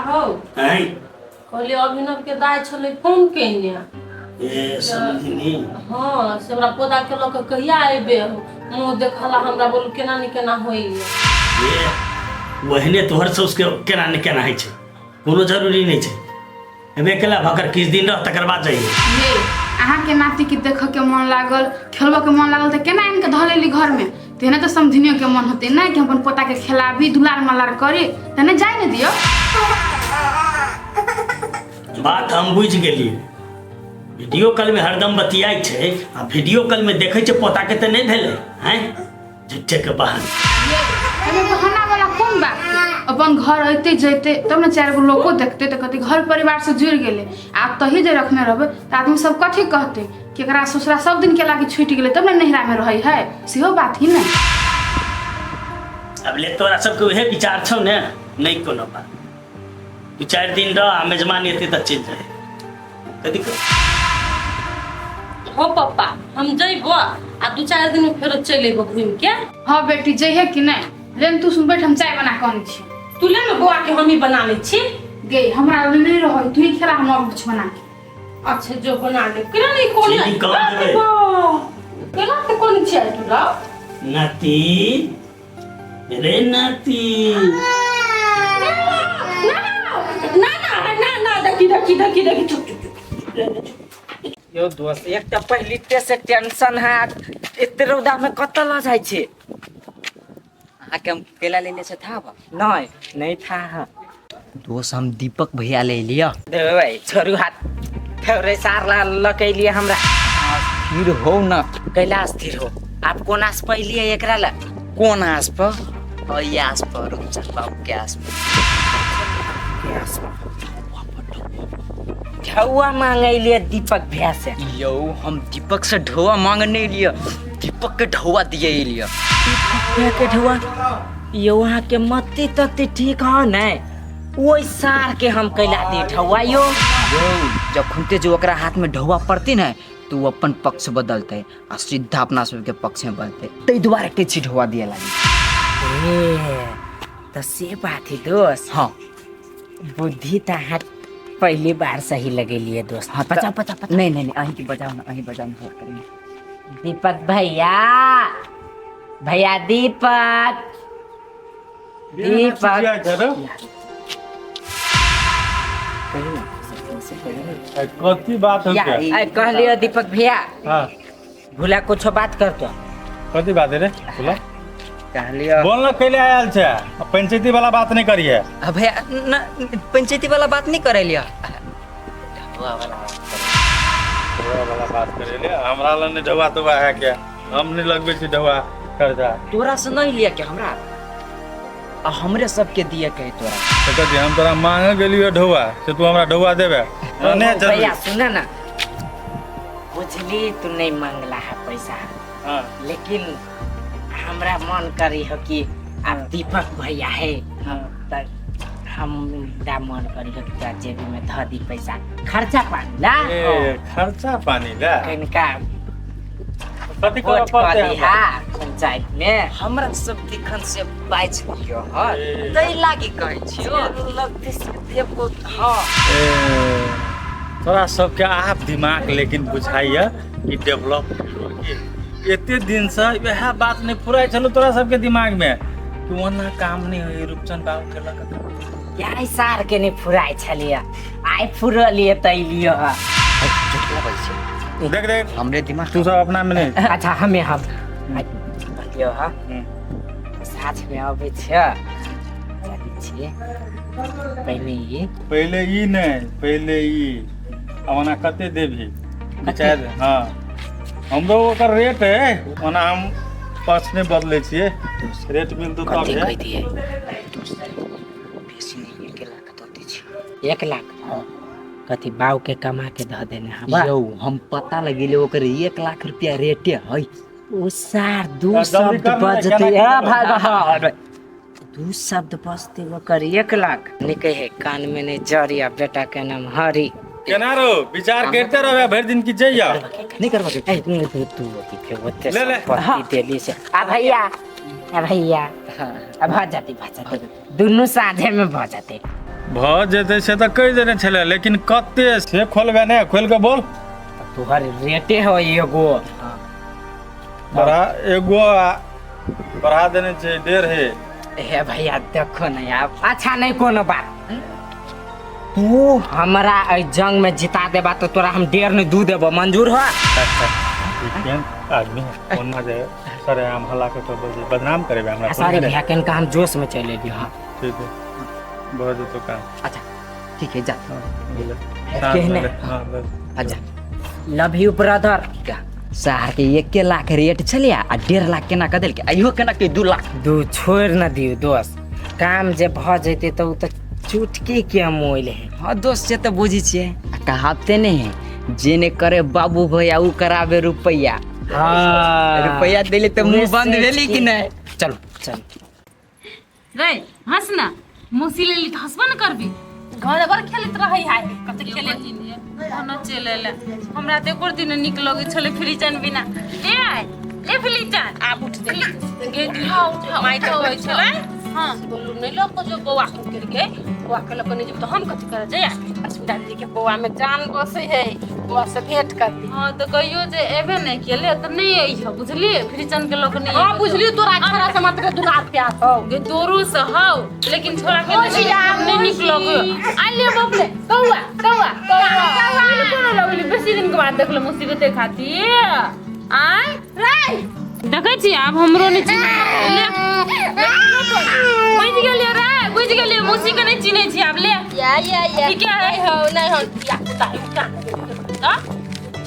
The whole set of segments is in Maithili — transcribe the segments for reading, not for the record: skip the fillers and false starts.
हौ। आँय? कहलियै अभिनव के दाय छलै फोन केने। ए समधिनी। हँ, से हमरा पोता के लऽ कऽ कहिया एबे हो, मुँह देखला हमरा बोलू केना ने केना होइए। ए ओहने तोहर साउसके केना ने केना होइ छै, कोनो जरूरी नहि छै। एबे केला भकर किछु दिन रह, तकर बाद जाइए। ये अहाँके नातीके देखऽके मन लागल, खेलबऽके मन लागल तऽ केना आनिके धऽ लेली घरमे? तेहने तऽ समधिनियोके मन होतै ने कि हम अपन पोताके खेलाबी, दुलार मलार करी, तऽ नहि जाइ ने दियौ। बात हम बुझि गेलियै। वीडियो कॉलमे हरदम बतियाइ छै आ वीडियो कॉलमे देखै छै पोताके तऽ नहि भेलै। आँय, झूठेके बहाना। एहिमे बहाना वाला कोन बात? अपन घर अयतै जैतै तब ने चारि गो लोको देखतै तऽ कहतै घर परिवारसँ जुड़ि गेलै। आब तही जे रखने रहबै तऽ आदमी सब कथी कहतै कि एकरा ससुरा सब दिन के लागी छूटि गेलै तब ने नैहरामे रहै है, सेहो बात ही ने। अब ले तोरा सबके उहे विचार छौ ने, नहि कोनो बात। दू चारि दिन रह आ मेजबानी एतै तऽ चलि जाए, कथी कर। हो पप्पा, हम जइबो आ दू चारि दिन में फेरो चलि अयबो घूमि के। हाँ बेटी, जइहे कि नहि? ले तू सुन, बैठ, हम चाय बना कऽ अनै छी। तू ले ने बौआ के, हमही बना लै छी। गे, हमरा लग नहि रहै, तू ही खेला, हम अबै छी बना के। अच्छा, जो बना ले। केना नहीं कोन चीनी कम देबै। केना के कोन छियै तू राव? नाती रे नाती। ना ना ना ना, देखी देखी देखी देखी, चुप चुप चुप। यौ दोस्त, एक तऽ पहिलिते से टेंशन है, एते रौदा में कतऽ लऽ जाइ छी? अहाँके हम केला लेने से था बा? नहीं नहीं था। हाँ। दोस्त, हम दीपक भैया ले लिया। देबै छोड़ू हाथ, फेर सार ला लऽ के एलियै हमरा। स्थिर हो ना। कैला स्थिर हो? आप कोन आस पर एलियै एकरा ला? कोन आस पर? और ये आस पर, रुपचन बाबू के आस पर। ढौआ मांगैलियै दीपक भैया से। यौ, हम दीपक से ढौआ मांगने लिया, दीपक के ढौआ दिए लिया। भैया के ढौआ? यौ, अहाँके मत्ती तत्ती ठीक है ने? ओहि सार के हम कैला दी ढौआ यौ? यौ, जखनते जो ओकरा हाथ में ढौआ पड़ती ने तो वो अपन पक्ष बदलते आ सीधा अपना सबके पक्ष में बदलते, ताहि दुआरे कहै छी ढौआ दिए लागी। ए तऽ से बात है दोस्त। हाँ। बुद्धि तऽ अहाँ पहली बार सही लगेलिए दोस्त। हाँ, बचाओ बचाओ बचाओ। नहीं नहीं नहीं, अहीं के बजाओ ना, अहीं बजाओ ना, करेंगे। दीपक भैया, भैया दीपक, दीपक। कथी बात हो गया? आइ कहलियो दीपक भैया। हाँ। भूला कुछो बात कर तो। कथी बात है रे बोला? कहलियो। बोल ना, कैले आयल छै? पंचायती वाला बात नहीं करिए। अब भैया न, पंचायती वाला बात नहीं करे लिया। ढौआ वाला बात। ढौआ वाला बात करे ले। हमरा लग नहीं ढौआ तौआ है क्या? हम नहीं लगबे छी ढौआ कर्जा। तोरा से नहीं लिया के हमरा, आ हमरे सबके दिए के है तोरा। तो कथी हम तोरा मांगे गेलियो ढौआ से तू हमरा ढौआ देबे? नहीं जरूरी। भैया सुन ना, बुझली तू नहीं मांगला है पैसा। हाँ। लेकिन हमरा मन करी हो कि अब दीपक भैया है। हाँ। त हमरा मन करी हो कि तोरा जेबी में धऽ दी पैसा खर्चा पानी ला। ए, खर्चा पानी ला। कनिका कथी करऽ वोट कऽ पड़तै दी। हमरा? हा, पंचायत में हमरा सब दिखन से बाजि लियो। हँ। ए। तै लागी कहै छियो। लगते से देबो की। हँ। ए, तोरा सबके आब दिमाग लेकिन बुझाइया कि डेवलप भेलो कि एते दिनसँ वएह बात नहि फुराइ छलौ तोरा सबके दिमागमे कि ओना काम नहि होइए रूपचंद बाबू के लऽ कऽ। आइ सार के नहि फुराइ छलियै, आइ फुरलियै तऽ एलियै हँ। झुटला बजै छै। देख देख। हमरे दिमाग। तू सब अपना मे नहि। अच्छा, हमे हम आइ कहलियौ हँ। साँझमे अबै छियै, चलै छियै पहिने ई। पहिले ई नहि, पहिले ई। आ ओना कते देबही विचार? हँ, हमरो ओकर रेट है, ओना हम पक्ष नहि बदलै छियै, रेट मिलतौ तब कते है। कहि दियै? बेसी नहि, 1 लाख दऽ दै छियै। 1 लाख? कथी बाउ के कमा के धऽ देने हवा? यौ, हम पता लगेले ओकर 1 लाख रुपया रेटे है। ओ सार दू जल्दी शब्द कर ने, बजतै केना ए की भाई भाई, दू शब्द बजतै ओकर 1 लाख निकै है कान में नहीं जरिया, बेटा के नाम हरी। केना रो विचार करते रहबे भरि दिन की जइया? नहीं करबा के। ए, तू तू अथी के ओते ले ले। संपत्ति देली से। आ भैया, आ भैया, आ भऽ जेतै, भऽ जेतै, दुनू साझे में भऽ जेतै। भऽ जेतै से तऽ कहि देने छलै, लेकिन कते से खोलबे नहि, खोलि कऽ बोल। तोहर रेटे हो एगो। बढ़ा एगो बढ़ा देने छै, 1.5 है। हे भैया देखो ना यार, अच्छा नहीं कोनो बात, तू हमरा एहि जंग में जिता देबा तो तोरा हम 1.5 नहीं 2 देबो, मंजूर हो? केहन आदमी है, ओना जे सरे आम हल्ला के तो बदनाम करेबे हमरा। सॉरी भैया, कनका हम जोश में चले गेलियो। हाँ ठीक है, भऽ जेतौ काम। अच्छा ठीक है, जा। केहने? अच्छा लव you brother. सार के 1 लाख रेट छलिया आ 1.5 लाख केना कऽ देलकै, इहो केना के 2 लाख? दू छोड़ि न दियौ दोस्त, काम जे भऽ जेतै तऽ ओ तऽ चुटकी के मोल है। हाँ दोस्त से तऽ बुझै छियै, आ कहावते नहीं है, जे ने करे बाबू भैया उ कराबे रुपैया। हाँ रुपैया देली तऽ मुँह बंद भेली कि नहीं? चलो चलो रे हंस ना, मौसी लेली तऽ हंसबो न करबी। घर घर खेलैत रहै है, कते खेले ओना चलि एलै। हमरा तऽ एको दिन नीक लगै छलै फ्रीजन बिना। ले आय ले फ्रीजन, आब उठ दे गे दी। माय तऽ कहै छलै हां बोलू नहीं लऽ कऽ जो बौआ के कर के, बौआ के लऽ कऽ नहीं जेब तऽ हम कथी करऽ जइया? अस्मिता दीदी के बौआ में जान बसै है, बौआ से भेंट करती। हां तऽ कहियो जे एबे नहीं केले तऽ नहीं अइह, बुझलिए? फ्रीजन के लऽ कऽ नहीं। हां बुझलिए, तोरा छोरा से मात्र दुलार प्यार हौ। गे तोरो से हौ, लेकिन छोरा के नहीं नीक लगो। आ ले बाप रे, कौआ कौआ कौआ कोनो लगली, बेसी दिन के बाद देखलो मुसीबत खातिर। आय रे देखै छी आब हमरो नहीं चिन्ह। बुझि गेलियो रे, बुझि गेलियो, मौसी के नहीं चिन्है छी आब। ले या या या ठीक है। नहीं हो नहीं हो, या कुत्ता है का त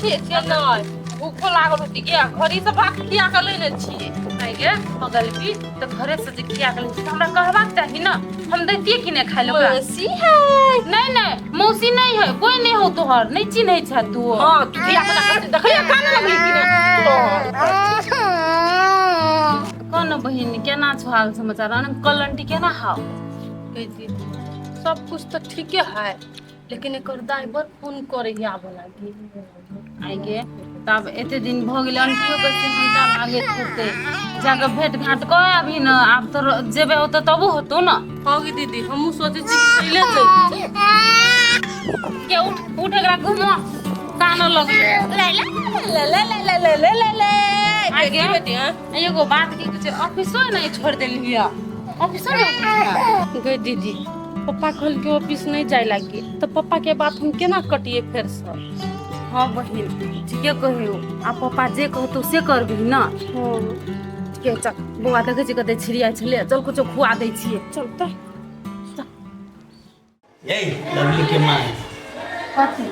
ठीक छै, नहीं भूखो लागल होती के घरी से भात खिया के लेने छियै। आइ गे पगलबी, तऽ घरे से जे खिया के लेने छी तऽ हमरा कहबाक चाही ना, हम दैतियै कि नहि खाइ लए ओकरा? मौसी है। नहीं नहीं मौसी नहीं है, कोई नहीं हो तोहर, नहीं चिन्है छ तू। हां तू धिया पुता कते देखलियै कान लगली कि ने? कौन बहिन केना छौ हाल समाचार? अंकल आंटी केना हाव? दीदी सब कुछ तो ठीके है, लेकिन एकर दाइ बड़ फोन करे है आबऽ लागी। आइ गे तब एते दिन भऽ गेलै, आंटियो के सेहनता लागैत होतै, जाके भेंट घाट कऽ आबी न। आब तऽ जेबै ओतऽ तबो होतौ न। हाँ गे दीदी, हमहूँ सोचै छी कि चले जइयै। के उठ उठ, एकरा घुमो, कानऽ लगलै। ला ला ला ला ला ला ला ला ला। आइ गे बेटी, हाँ एगो बात की कहै छै, ऑफिसो नहि छोड़ि देलियै? ऑफिसो नहि गे दीदी, पप्पा कहलकै ऑफिस नहीं जाय लागी, तऽ पप्पा के बात हम केना कटिए फेर से? हाँ बहिन ठीके कहियो, आ पप्पा जे कहतौ से करबही न। हाँ ठीक है, चल बौआ देखै छी कते छिड़ियाइ छलै, चल कुछो खुआ दै छियै। चल तऽ। ये लवली के माँ। कथी?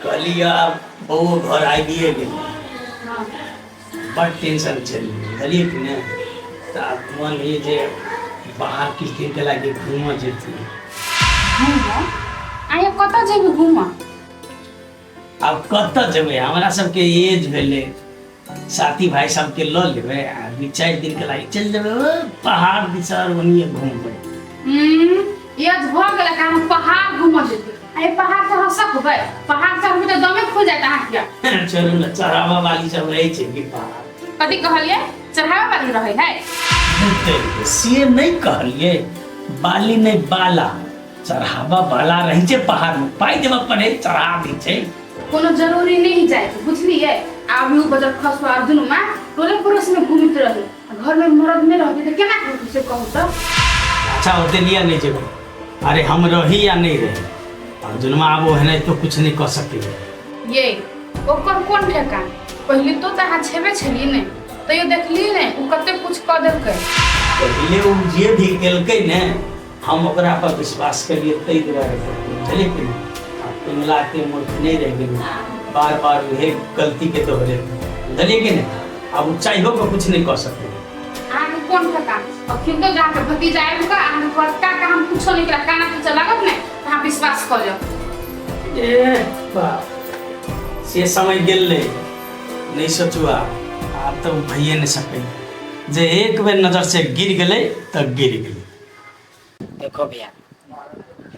कहली आब बउओ घर आबिए गेलै, बड़ टेंशन छलै, बुझलियै कि नहि? तऽ आब मन होइए जे बाहर किछु दिनके लागि घूमऽ जैतियै। घूमऽ? आइयो कतऽ जेबी घूमऽ? आब कतऽ जेबै, हमरा सबके एज भेलै, साथी भाई सबके लऽ लेबै आ 2-4 दिनके लागि चलि जेबै ओ पहाड़ दिस आर ओनिये घूमबै। एज भऽ गेलै कि अहाँ पहाड़ घूमऽ जेबै? अरे पहाड़ चढ़ सकबै? पहाड़ चढ़बै तऽ दमे फूल जायत अहाँके। चलू ने, चढ़ावा वाली सब रहै छै कि पहाड़? कथी कहलियै? चढ़ावे वाली रहै है? से नहि कहलियै, बाली नहि बाला, चढ़ावा वाला रहै छै पहाड़ में, पाइ देबऽ पड़े चढ़ा दै छै। कोनो जरूरी नहीं जाए, बुझलियै? आब you बजर खसुआ दुनू माँ टोले पड़ोस में घूमित रही, घर में मरद नहीं रहती तऽ केना कहू से कहू तऽ? अच्छा ओते लिअ नहि जेबै। अरे हम रही या नहीं रही, अर्जुनमा आब ओहने तो कुछ नहीं कऽ सकैए। ये ओकर कोन ठेकान, पहिले तो तऽ अहाँ छेबे छलियै ने, तैयो देखलियै ने ओ कते कुछ कऽ देलकै। पहिले ओ जे भी केलकै ने, हम ओकरा पर विश्वास करिए ताहि दुआरे बुझलियै कि नहि? आब तुमलाके मूर्ख नहीं रहि गेलै, बार बार उहे गलती के दोहरे, बुझलियै कि नहि? आब ओ चाहियो के कुछ नहीं कऽ सकै। अहाँके कोन ठेकान, अखन तो जाके भतीजा आबि कऽ अहाँके कहत काका हम कुछो नहि केला, काना पीछा लागत ने तऽ अहाँ विश्वास कऽ लेब। ए बाप, से समय गेलै, नहीं सोचू आब, आब तऽ ओ भइए नहि सकै, जे एक बेर नजर से गिर गेलै तऽ गिर गेलै। देखो भैया,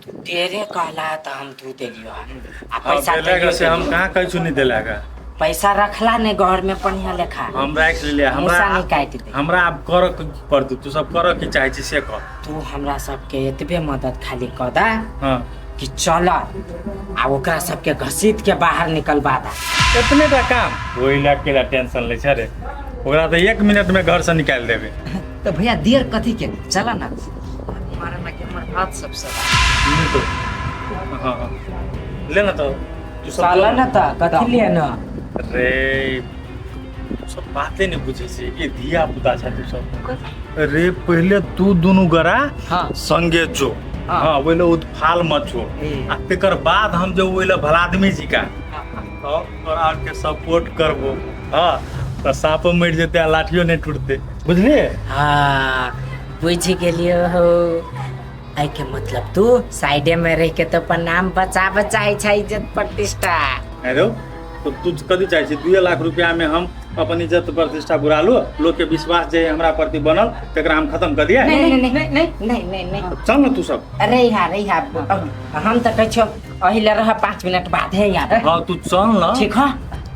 तू तेरे कहला तो हम तू देलियो आ हाँ, पैसा देलेगा देलियो से हम देलियो। कहाँ कहै छु नहीं देलेगा। पैसा रखला ने घर में बढ़िया लेखा। हम राखि लेलियै। मूसा हमरा नहीं काटि दे। हमरा आब करऽ के पड़तै, तू सब करऽ की चाहै छी से कह। तू हमरा सबके एतबे मदद खाली कऽ दे हाँ कि चल आ ओकरा सबके घसीट के बाहर निकलबा दे। एतने टा काम, ओहि लए केला टेंशन लै छै रे? ओकरा तऽ 1 मिनट में घर से निकालि देबै। तऽ भैया देर कथी के, चला ना, मारे लगे हमर हाथ सब सब। नहीं तो हाँ हाँ ले ना, तो तू सब चल ना तऽ कथी लिए ना। रे तू सब बाते नहीं बुझै छै कि धिया पुता छै तू सब रे। पहिले तू दुनू गरा हाँ संगे जो। हाँ। हाँ, ओहि उत्फाल मत छो। ए। आ तेकर बाद हम जो ओहि भलादमी जी का तो तोरा आरके सपोर्ट करबो। हाँ, तऽ साँपो मरि जेतै आ लाठियो नहि टूटतै, बुझलियै? हाँ बुझि गेलियो हो। एहिके मतलब तू साइडे में रह के तो अपन नाम बचाबऽ चाहै छै, इज्जत प्रतिष्ठा। अरे तो तू कथी चाहै छी? 2 लाख रुपया में हम अपन इज्जत प्रतिष्ठा बुरा लू? लोग के विश्वास जे हमरा प्रति बनल तकरा हम खत्म कर दिया? नहीं नहीं नहीं नहीं नहीं नहीं नहीं। चल ना तू सब। अरे यहाँ रे यहाँ, हम तऽ कहै छियौ एहि लए रह, 5 मिनट बाद है यहाँ। हाँ, तू चल ना। ठीक है।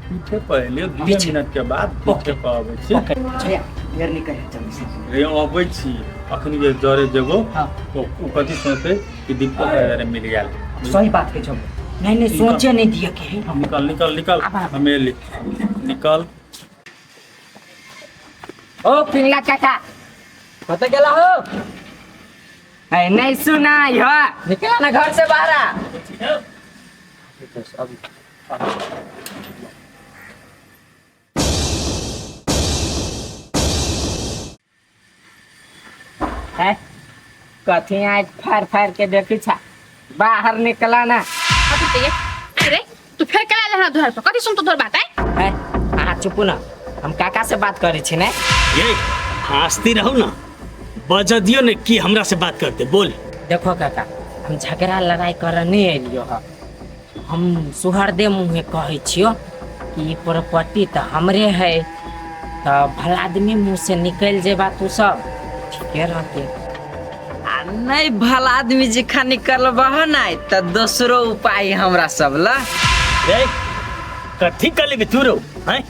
पीछे पहिले 2 पीछे। मिनट के बाद पीछे पर अबै छी। ओके। भैया देर नहीं करे, जल्दी से। रे अबै छी, अखन जे जरे जेबो हाँ। तो उ कथी सोचते कि दीपक के मिल गेल। सही बात के छौ। नहीं नहीं, सोचे नहीं दिया के है। निकल निकल निकल, हम एली, निकल। ओ पिंगला काका, कतऽ गेला हो? ऐ नहीं सुना हो। निकला ना घर से बाहर आ। अभी है कथी आज फाड़ फाड़ के देखी छा, बाहर निकला ना। कथी ते ये अरे तू फेर केला रहना दुआर पर? कथी सुन तो तोहर बात है? है अहाँ चुपू ना, हम काका से बात करै छी ने। ये हंसती रहू ना, बज दियो ने कि हमरा से बात करते, बोल। देखो काका, हम झगड़ा लड़ाई करऽ नहीं एलियो ह। हम सुहरदे मुँहे कहै छियो कि ई प्रॉपर्टी तऽ हमरे है, तऽ भला आदमी मुँह से निकलि जेबा तू सब ठीके रहते। आ नहीं भला आदमी जी खा निकलबह नहीं तऽ दोसरो उपाय हमरा सब ला। रे कथी कर लेबे तू रो हैं?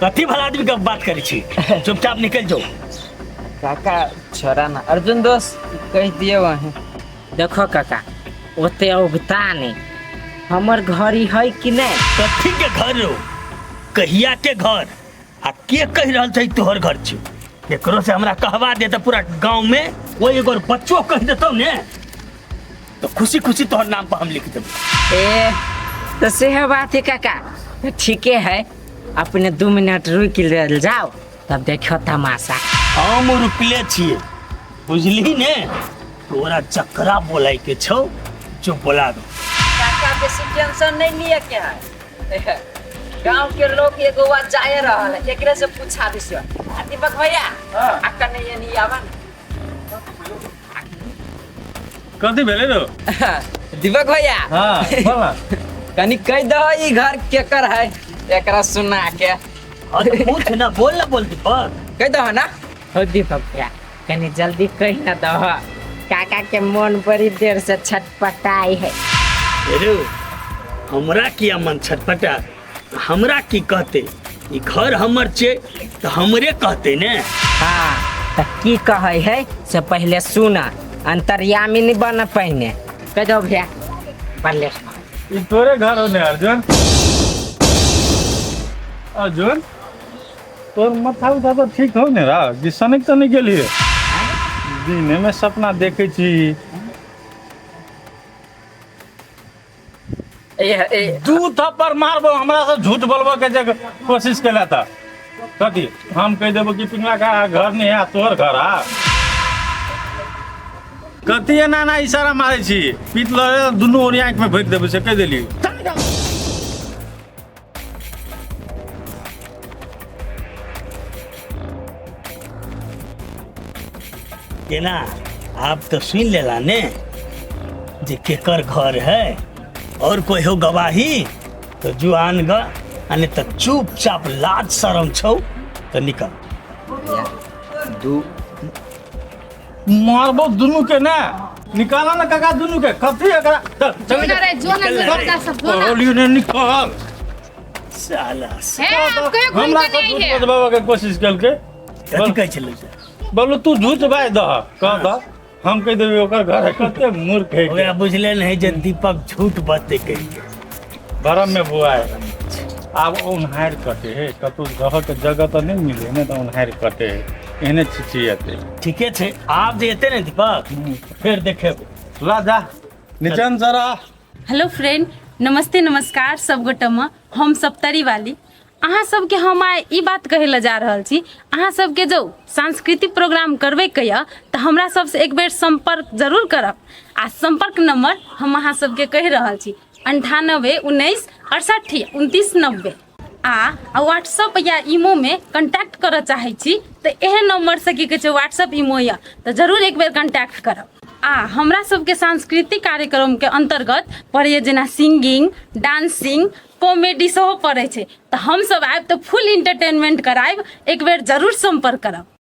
कथी भला आदमी के बात करै छी? चुपचाप निकल जाओ। काका छोड़ा ना, अर्जुन दोस्त कह दिए वहीं। देखो काका, ओते औगता नहीं, हमर घर ही है कि नहीं? कथी के घर रो? कहिया के घर आ के कहि रहल छै तोहर घर छी? एकरो से हमरा कहवा दे तऽ पूरा गांव में वो एगो बच्चो कहि देतौ ने तो खुशी खुशी तोहर नाम पर हम लिख देबो। ए तो सेह बात है काका, तो ठीके है, अपने 2 मिनट रुक लेल जाओ तब देखियो तमाशा। हम रुकले छियै, बुझली ने? तोरा चक्करा बोलाय के छौ जो बोला दो। काका बेसी टेंशन नहीं लिए के है, गांव के लोग एगो बात जाए रहल है, एकरे से पूछा दिस। आ दीपक भैया, आ कने ये नहीं आवा। कथी भेलै रो? दीपक भैया। हाँ, बोल ना। कनी कह दो ई घर केकर है, एकरा सुना के। हाँ तो पूछ ना, बोल ना, बोल दीपक। कह दो ना। हो दीपक भैया, कनी जल्दी कही ना दो, काका के मन बड़ी देर से छटपटाई है। रे हमरा किया मन छटपटा? हमरा की कहते? ई घर हमर छै तऽ हमरे कहते ने। हाँ तो की कहै है से पहले सुना, अंतर्यामी नहीं बन पहिने। कह दो भैया, बल्ले। ई तोरे घर हो ने अर्जुन? अर्जुन, तोर माथा उथा तो ठीक हो ने रा कि सनक तऽ नहीं गेलिए? दिने में सपना देखै छी। ए ए। दू थप्पड़ मारबो हमरा से झूठ बोलबो के जे कोशिश केला तऽ कथी हम कहि देबो कि पिंगला का घर नहीं है, तोहर घर आ? कथी एना एना इशारा मारै छी? पीत लऽ दुनू ओरी आँखि में भोकि देबै से कहि देली। केना आप तो सुन लेला ने जे केकर घर है? और कोई हो गवाही तो जुआन ग, आ नहीं तो चुपचाप लाज शरम छौ तो निकल। दू मारबो दुनू के ने। निकाला ना काका दुनू के, कथी एकरा? चल चल। जो ना रे, जो ना, निकल जो ना सब, जो ना। कहलियो ने निकल। साला हे आप कहियो घूम हमरा के से नहीं झूठ है बजबाबऽ के कोशिश केलकै। कथी कहै छलै से? बोलू तू झूठ बाजि दह, कह दह, हम कहि देबै ओकर घर है, कते मूर्ख है। ओकरा बुझले नहीं जे दीपक झूठ बजते कहि के। भरम में बुआ है। आब औन्हारि कटे है, कतौ रहऽ के जगह तऽ नहि मिले ने, तऽ औन्हारि कटे है, एहने छिछिएतै। ठीके छै, आब जे एते ने दीपक फेर देखेबै। ला जा निचन जरा। हेलो फ्रेंड, नमस्ते नमस्कार सब गोटमे। हम सप्तरी वाली अहाँ सबके हम आइ ई बात कहै लए जा रहल छी, अहाँ सबके जो सांस्कृतिक प्रोग्राम करबैके यऽ तऽ हमरा सबसँ एक बेर सम्पर्क जरूर करब। आ सम्पर्क नंबर हम अहाँ सबके कहि रहल छी 98 19 68 29 90। आ व्हाट्सअप या ईमोमे कॉन्टैक्ट करऽ चाहै छी तऽ एहन नंबरसँ की कहै छै व्हाट्सअप ईमो यऽ तऽ जरूर एक बेर कॉन्टैक्ट करब। आ हमरा सबके सांस्कृतिक कार्यक्रमके अन्तर्गत पड़ैए जेना सिंगिंग, डांसिंग, कॉमेडी सेहो पड़ै छै, तऽ हमसब आबि तऽ फुल इंटरटेनमेंट करायब। एक बेर जरूर सम्पर्क करब।